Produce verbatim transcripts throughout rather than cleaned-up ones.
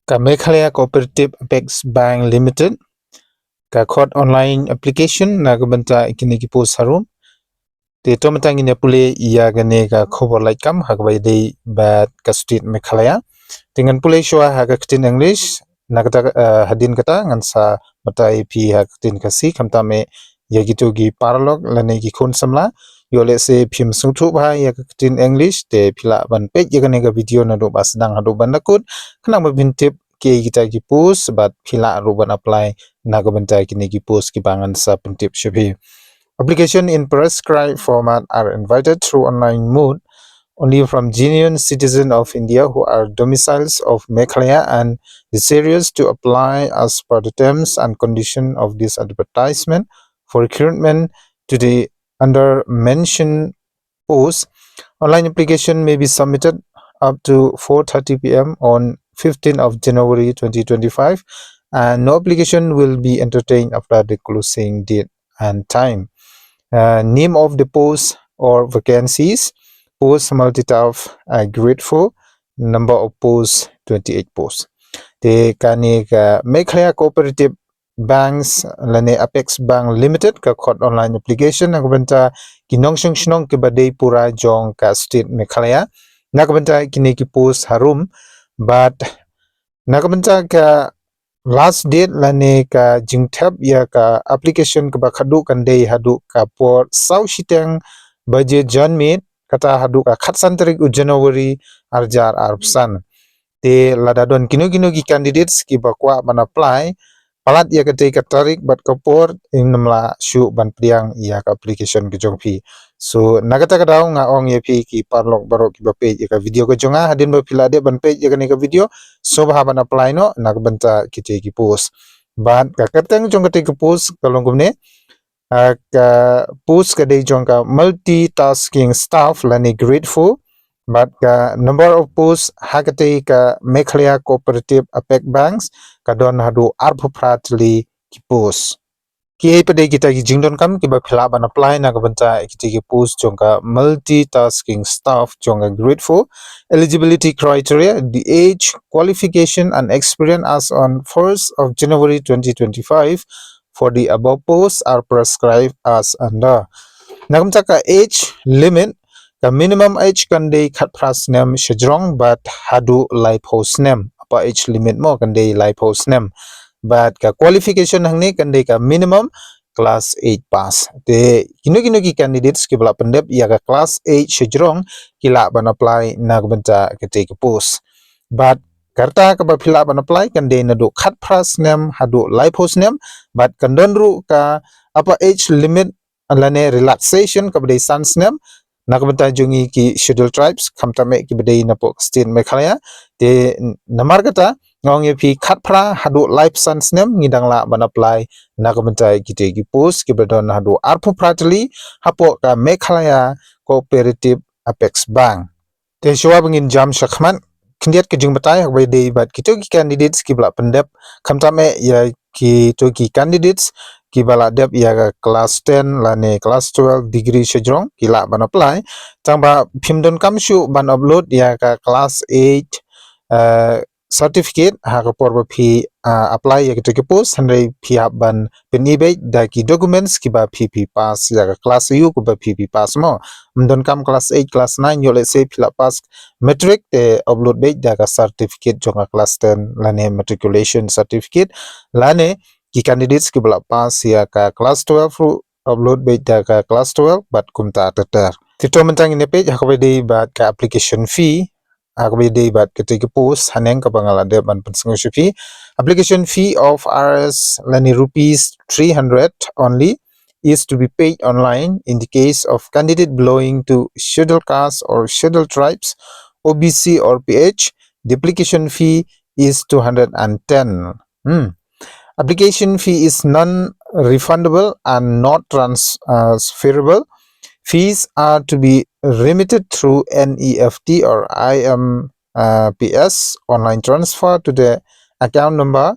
Ka Meghalaya Cooperative Apex Bank Limited ka khot online application na ka bynta kine ki post harum. Te to mynta ngin ïa pule ïa kane ka khubor laitkam ha kaba ïadei bad ka state Meghalaya. Te ngan pule shuwa ha ka ktien English, na kata, eh, hadien kata ngan sa batai phi ha ka ktien Khasi, khamtam eh ïa kito ki paralok lane ki khun samla. Ïoh lehse phim sngewthuh bha ïa ka ktien English, te phi lah ban peit ïa kane ka video naduh ba sdang haduh ban da kut, khnang ba phin tip kiei kita ki post bad phi lah ruh ban apply na ka bynta kine ki post kiba ngan sa pyntip sha phi. Application in prescribed format are invited through online mode only from genuine citizen of India who are domiciles of Meghalaya and desirous to apply as per the terms and condition of this advertisement for recruitment to the under mentioned post. Online application may be submitted up to four thirty p m on fifteenth of January twenty twenty-five, and no application will be entertained after the closing date and time. Uh, name of the post or vacancies: post multi-staff, uh, grade four, number of posts twenty-eight posts. Te kane ka Meghalaya Cooperative Banks lane Apex Bank Limited ka khot online application na ka bynta ki nongshong shnong kiba dei pura jong ka state Meghalaya na ka bynta kine ki post harum. Bad na ka bynta ka last date lane ka jingthep ïa ka application kaba khadduh kan dei haduh ka por saw shiteng baje janmiet, kata haduh ka khatsan tarik u January arhajar arphew san. Te lada don kino kino ki candidates kiba kwah ban apply, palat ïa katei ka tarik bad ka por, ngim lah shuh ban pdiang ïa ka application ka jong phi. So na kata ka daw nga ong ïa phi ki paralok baroh kiba peit ïa ka video ka jong nga, hadien ba phi la dep ban peit ïa kane ka video, sngewbha ban apply noh na ka bynta kitei ki post. Bad ka kyrteng jong katei ka post ka long kumne, ah, ka post ka dei jong ka multitasking staff lane grade four. Bad ka number of post ha katei ka Meghalaya Cooperative Apex Banks ka don haduh arphew phra tylli ki post. Kiei pat de kita ki jingdonkam kiba phi lah ban apply na ka bynta kitei ki post jong ka multitasking staff jong ka grade four. Eligibility criteria: the age, qualification and experience as on first of January twenty twenty-five for the above posts are prescribed as under. Na ka bynta ka age limit, ka minimum age kan dei khatphra snem shajrong bad haduh laiphew snem. Upper age limit mo kan dei laiphew snem. Bad ka qualification hangne kan dei ka minimum class eight pass. Te kino kino ki candidates kiba la pyndep ïa ka class eight shajrong ki lah ban apply na ka bynta katei ka post. Bad ka rta kaba phi lah ban apply kan dei naduh khatphra snem haduh laiphew snem. Bad kan don ruh ka upper age limit lane relaxation kaba dei san snem na ka bynta jong ngi ki scheduled tribes, khamtam eh kiba dei napoh ka state Meghalaya. Te namar kata nga ong ïa phi, khatphra haduh laiphew san snem ngi dang lah ban apply na ka bynta kitei ki post kiba don haduh arphew phra tylli hapoh ka Meghalaya Cooperative Apex Bank. Te shuwa ba ngin jam shakhmat, khyndiat ka jingbatai ha kaba ïadei bad kito ki candidates kiba la pyndep, khamtam eh ïa kito ki candidates kiba la dep ïa ka class ten lane class twelve degree shajrong ki lah ban apply. Tang ba phim donkam shuh ban upload ïa ka class eight, eh, certificate ha ka por ba phi, ah, apply ïa kito ki post, hynrei phi hap ban pyni beit da ki documents kiba phi, phi pass ïa ka class eight kaba phi, phi pass mo. Ym donkam class eight, class nine, ïoh lehse phi la pass matric, te upload beit da ka certificate jong ka class ten lane matriculation certificate, lane ki candidates kiba la pass ïa ka class twelve ruh upload beit da ka class twelve bad kumta ter ter. Te to mynta ngin ïa peit ha kaba ïadei bad ka application fee ha kaba ïadei bad katei ka post haneng kaba nga la dep ban pynsngew sha phi. Application fee of Rs lane rupees three hundred only is to be paid online in the case of candidate belonging to scheduled caste or scheduled tribes, O B C or P H. The application fee is two hundred and ten. Hmm. Application fee is non-refundable and not transferable. Fees are to be remitted through N E F T or I M P S online transfer to the account number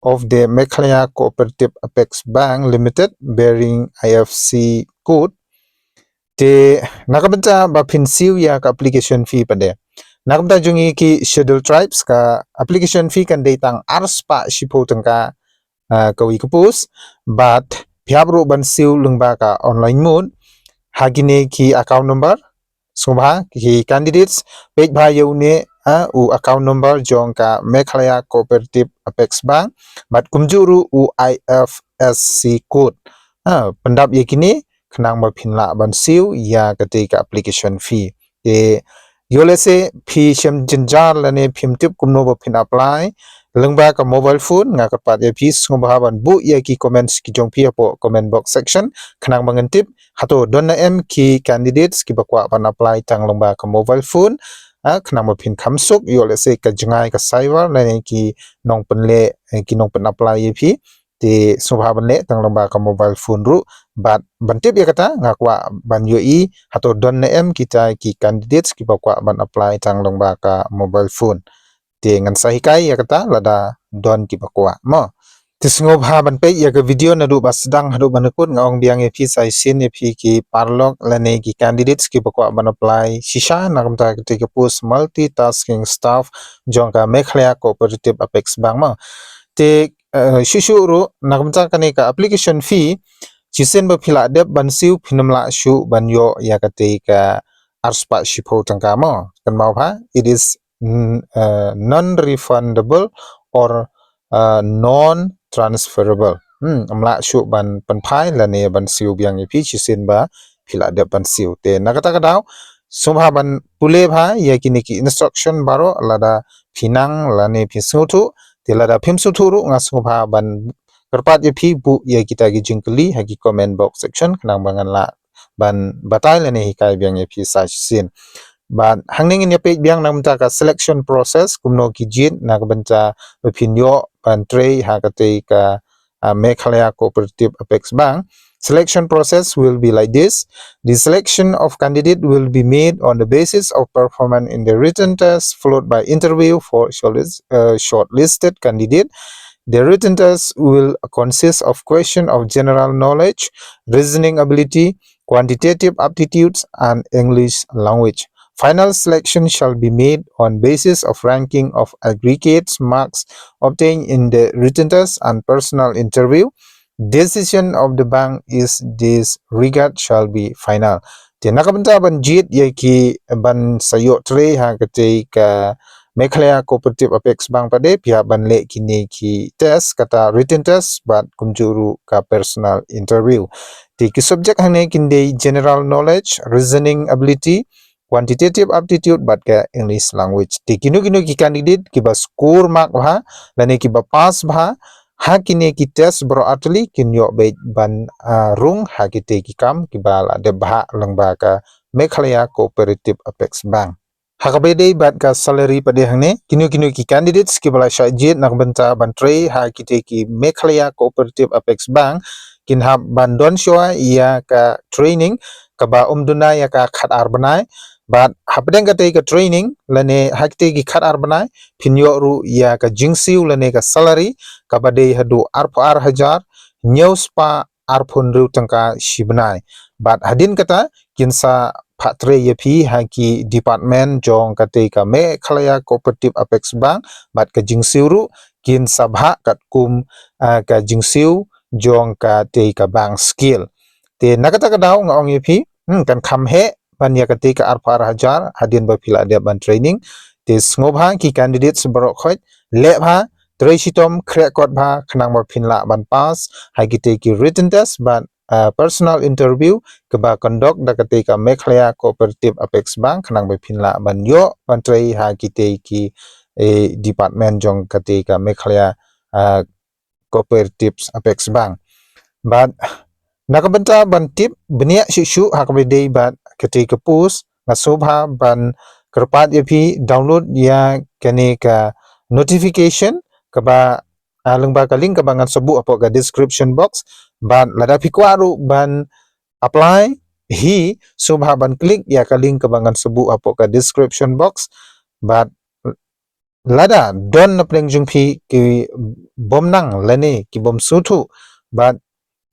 of the Meghalaya Cooperative Apex Bank Limited bearing I F S C code. Te na ka bynta ba phin siew ïa ka application fee pat de, Na ka bynta jong ngi ki Scheduled Tribes, ka application fee kan dei tang ar spah shiphew tyngka, ah, kawei ka post, bad phi hap ruh ban siew lyngba ka online mode ha kine ki account number. Sngewbha ki candidates peit bha ïa une, ah, u account number jong ka Meghalaya Cooperative Apex Bank, bad kumjuh ruh u I F S C code. Ah, pyndap ïa kine khnang ba phin lah ban siew ïa katei ka application fee. Te ïoh lehse phi shem jynjar lane phim tip kumno ba phin apply lyngba ka mobile phone, nga kyrpad ïa phi sngewbha ban buh ïa ki comments ki jong phi hapoh comment box section khnang ba ngan tip hato don ne em ki candidates kiba kwah ban apply tang lyngba ka mobile phone. Ah, khnang ba phin kham suk, ïoh lehse ka jngai ka cyber lane ki nongpynleh, eh, ki nongpyn apply ïa phi. Te sngewbha ban leh tang lyngba ka mobile phone ruh. Bad ban tip ïa kata nga kwah ban ïohi hato don ne em kita ki candidates kiba kwah ban apply tang lyngba ka mobile phone. Te ngan sa hikai ïa kata lada don kiba kwah mo. Te sngewbha ban peit ïa ka video naduh ba sdang haduh ba kut, nga ong biang ïa phi sa shisien ïa phi ki paralok lane ki candidates kiba kwah ban apply shisha na ka bynta katei ka post multitasking staff jong ka Meghalaya Cooperative Apex Bank mo. Te, eh, shuh shuh ruh na ka bynta kane ka application fee, shisien ba phi la dep ban siew phin ym lah shuh ban ïoh ïa katei ka ar spah shiphew tyngka mo. Kynmaw bha, it is, mm, eh, non-refundable or, eh, non-transferable. Hmm, ym lah shuh ban pynphai lane ban siew biang ïa phi shisien ba phi la dep ban siew. Te na kata ka daw sngewbha ban pule bha ïa kine ki instruction baroh lada phi nang lane phi sngewthuh. Te lada phim sngewthuh ruh nga sngewbha ban kyrpad ïa phi buh ïa kita ki jingkylli ha ki comment box section khnang ba ngan lah ban batai lane hikai biang ïa phi sa shisien. Bad hangne ngin ïa peit biang na ka bynta ka selection process, kumno ki jied na ka bynta ba phin ïoh ban trei ha katei ka, ah, Meghalaya Cooperative Apex Bank. Selection process will be like this. The selection of candidate will be made on the basis of performance in the written test, followed by interview for shortlist, uh, shortlisted candidate. The written test will consist of question of general knowledge, reasoning ability, quantitative aptitudes, and English language. Final selection shall be made on basis of ranking of aggregate marks obtained in the written test and personal interview. Decision of the bank is this regard shall be final. Te na ka bynta ban jied ïa ki ban sa ïoh trei ha katei ka Meghalaya Cooperative Apex Bank pat de phi hap ban leh kine ki test, kata written test bad kumjuh ruh ka personal interview. Te ki subject hangne kin dei general knowledge, reasoning ability, quantitative aptitude bad ka English language. Te kino kino ki candidate kiba score mark bha lane kiba pass bha ha kine ki test baroh artylli kin ïoh beit ban, ah, rung ha kitei ki kam kiba la dep bha lyngba ka Meghalaya Cooperative Apex Bank. Ha kaba ïadei bad ka salary pat de hangne, kino kino ki candidates kiba la shah jied na ka bynta ban trei ha kitei ki Meghalaya Cooperative Apex Bank kin hap ban don shuwa ïa ka training kaba ym duna ïa ka khatar bnai. Bad hapdeng katei ka training lane ha kitei ki khatar bnai phin ïoh ruh ïa ka jingsiew lane ka salary kaba dei haduh arphew ar hajar hynñiew spah arphew hynriew tyngka shi bnai. Bad hadien kata kin sa phah trei ïa phi ha ki department jong katei ka Meghalaya Cooperative Apex Bank bad ka jingsiew ruh kin sa bha katkum, ah, ka jingsiew jong katei ka bank skill. Te na kata ka daw nga ong ïa phi, hmm, kan kham heh ban ïa katei ka arphew ar hajar hadien ba phi la dep ban training. Te sngewbha ki candidates baroh khoit leh bha, trei shitom, khreh kot bha khnang ba phin lah ban pass ha kitei ki written test bad, ah, personal interview kaba conduct da katei ka Meghalaya Cooperative Apex Bank khnang ba phin lah ban ïoh ban trei ha kitei ki, eh, department jong katei ka Meghalaya, ah, Cooperatives Apex Bank. Bad na ka bynta ban tip bniah shuh shuh ha kaba ïadei bad katei ka post, nga sngewbha ban kyrpad ïa phi download ïa kane ka notification kaba, ah, lyngba ka link kaba ngan sa buh hapoh ka description box. Bad lada phi kwah ruh ban apply hi, sngewbha ban click ïa ka link kaba ngan sa buh hapoh ka description box. Bad lada don na pdeng jong phi ki bym nang lane ki bym sngewthuh bad,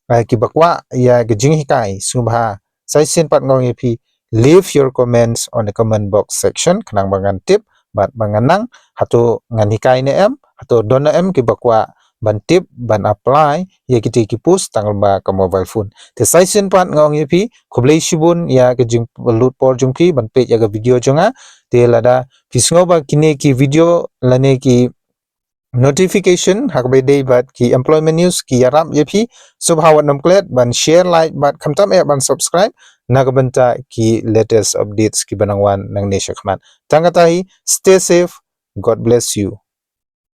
eh, kiba kwah ïa ka jinghikai, sngewbha sa shisien pat nga ong ïa phi leave your comments on the comment box section, khnang ba ngan tip bad ba ngan nang hato ngan hikai ne em, hato don ne em kiba kwah ban tip ban apply ïa kiti ki post tang ba ka mobile phone. Te sa shisien pat nga ong ïa phi, khublei shibun ïa ka jinglut por jong phi ban peit ïa ka video jong nga. Te lada phi sngew ba kine ki video lane ki notification ha kaba ïadei bad ki employment news ki ïarap ïa phi, sngewbha wat nym klet ban share, like bad khamtam eh ban subscribe na ka bynta ki latest updates kiba nang wan nangne shakhmat. Tang kata hi, stay safe, God bless you.